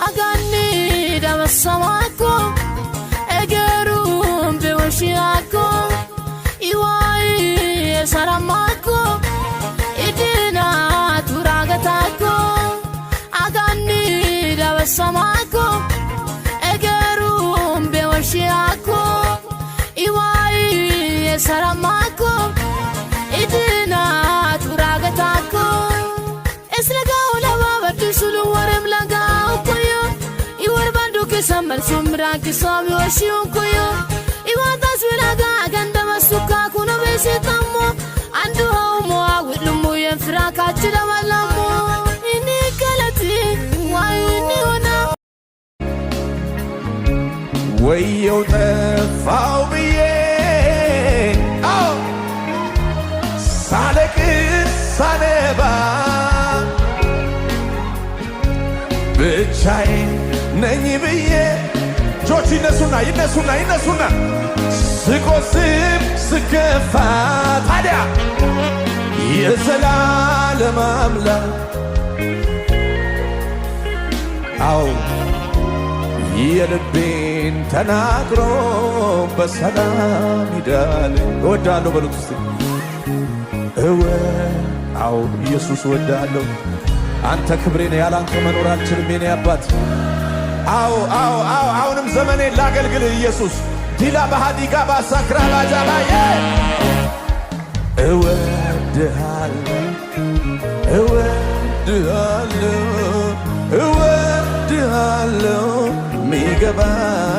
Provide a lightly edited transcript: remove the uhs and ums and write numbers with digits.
Aganni dabasamako egerum bewashiako iwai saramako idina turagatako aganni dabasamako egerum bewashiako iwai saramako idina turagatako eslagao lababadisulu warem lagao koyo iwarbandu kisammal sumra kisami washiyun koyo iwatas wilaga gandamasuka kuno besitamo andu haumo awidlumu yenfira kachidamalamo ini galati waini hona. ወየው ጠፋው ብዬ፣ አዎ፣ ሳለቅስ ሳነባ ብቻዬን ነኝ ብዬ፣ እጆች ይነሱና ይነሱና ይነሱና፣ ስቆስም ስከፋ ታዲያ የዘላለም አምላክ፣ አዎ፣ የልቤን ተናግሮ በሰላም ሂዳል። እወድሃለሁ በሉት እስቲ። አዎ፣ ኢየሱስ እወድሃለሁ። አንተ ክብሬ ነህ፣ ያለ አንተ መኖር አልችልም የኔ አባት። አዎ አዎ አዎ፣ አሁንም ዘመኔን ላገልግልህ ኢየሱስ። ዲላ ባህዲጋ ባሳክራ ባጃባዬ። እወድሃለሁ፣ እወድሃለሁ፣ እወድሃለሁ፣ ሚገባኝ